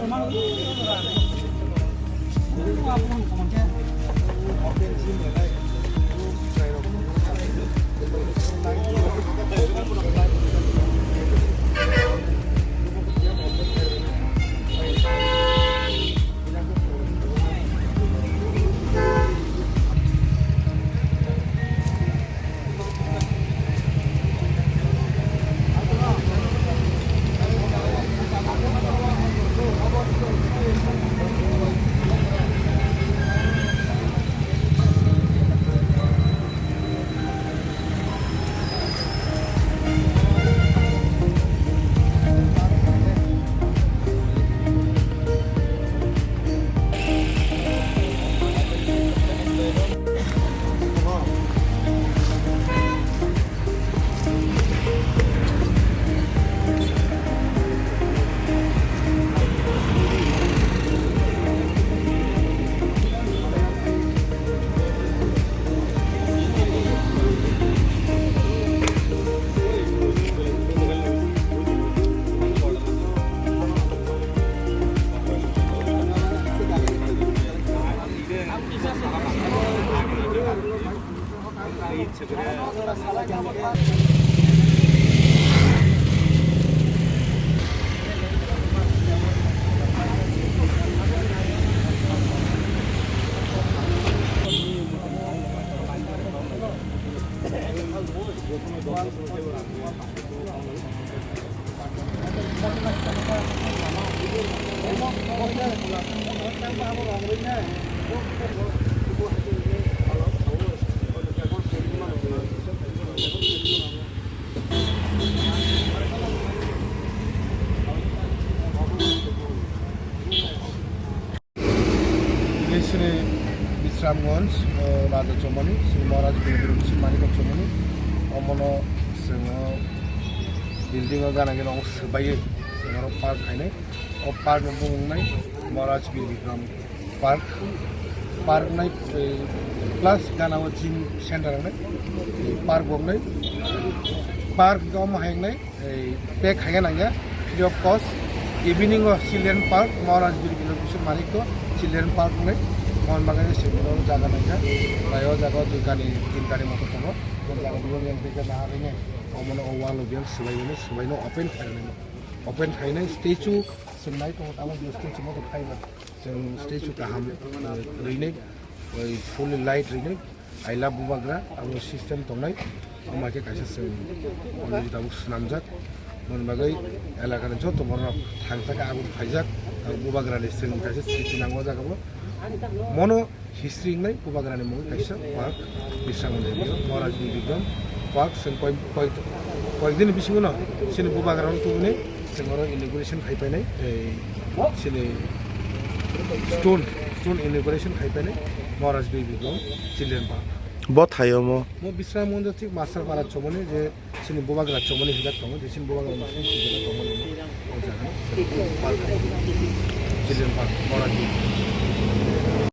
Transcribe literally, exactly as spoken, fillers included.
Tini sini Bisramganj, o, Raja Chomoni, sini Maharaj Bibir Bising Manik Chomoni, omono sini building o gana gana o swbaiwi sini oro park khainai. O park ni bumung nai Maharaj Bir Bikram Park. Park nai, eh, plus gana o gym center nai, eh, park bo nai. Park gom hai nai. Ei, pek hai nangya, free of cost. Evening o Children Park, Maharaj Bir Bikram Bising Manik to Children Park nai. Mon bagani sini jaga nangya. Bai o jaga dui gani, tin gani motor tongo. O jaga dui gani yang teka na hari ne. Omono o wall o biyang swbai mani, swbai no open khai nai. Open khai nai statue swng nai tongo, tamo biyo statue motor khai ba. Swng statue kaham, eh, rinai, oi fully light rinai. I love Bubagra, abo system tongnai, omo hai khe kaisa chwng already tabuk swnamjak. Moni bagwi elakani joto borok thangsa khe abo phaijak, abo Bubagrani chwng kaisa sriti nango o jaga o. Mono history wngnai Bubagrani mungwi kaisa park, Bisramganj area, Maharaj Bir Bikram Park, chwng koi-, koi-, koyekdini bisingo no chini Bubagrano tubunai. Chwng oro inauguration khai painai, ei, chini stone, stone inauguration khai painai Maharaj Bir Bikram Children Park. Bo thaio mo? Mo Bisramganj thik Master Para Chomoni je chini Bubagra Chomoni hwnjak tongo, je chini Bubagra Chomoni hwnjak tongo, o jaga no park khai. Children Park, Maharaj Bir Bikram.